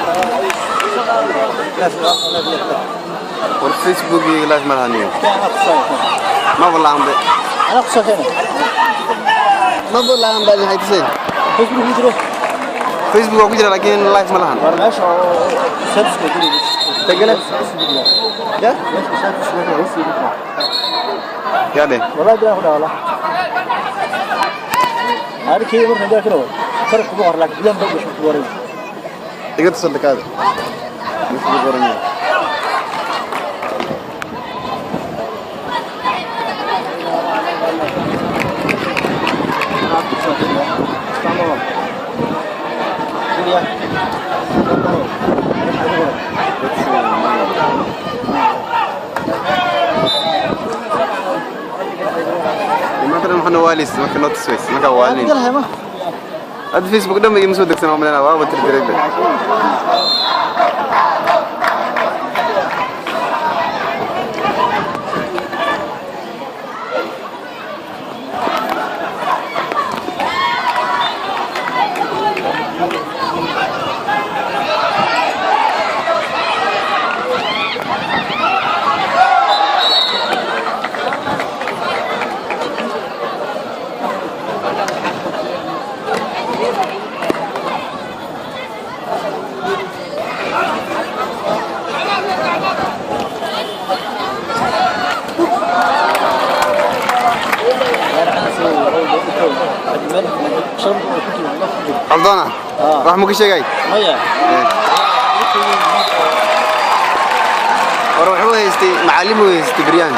Live, live, live. War, Facebook iyo live ma lahaniyo. Ma wallahan be. Anaa ku soo keenay. Ma wallahan baa maxay tuseen? Facebook ku jiro. Facebook waa ku jira, laakiin live ma lahan. War, meesha oo service ku jiro. Tagana. Ya. Meesha service ku jiro. Yaa dheh. Wallahi bilahi ku dhaw wallah. Arkay markaan daa karo. Farq kuma hor, laakiin bilan baa ku waray. Iga tusan dhakaada. Meesha ku qoran yahay. Maanta dhan waxaa waalis marka noo tusways markaa waalin. Hadda Facebook dhan ba ima soo degsan oo malena, waaba tirtiray be. Qaldoona wax mu ka sheegay? Maya. War, wuxuu haystay macallim uu haystay beryaan.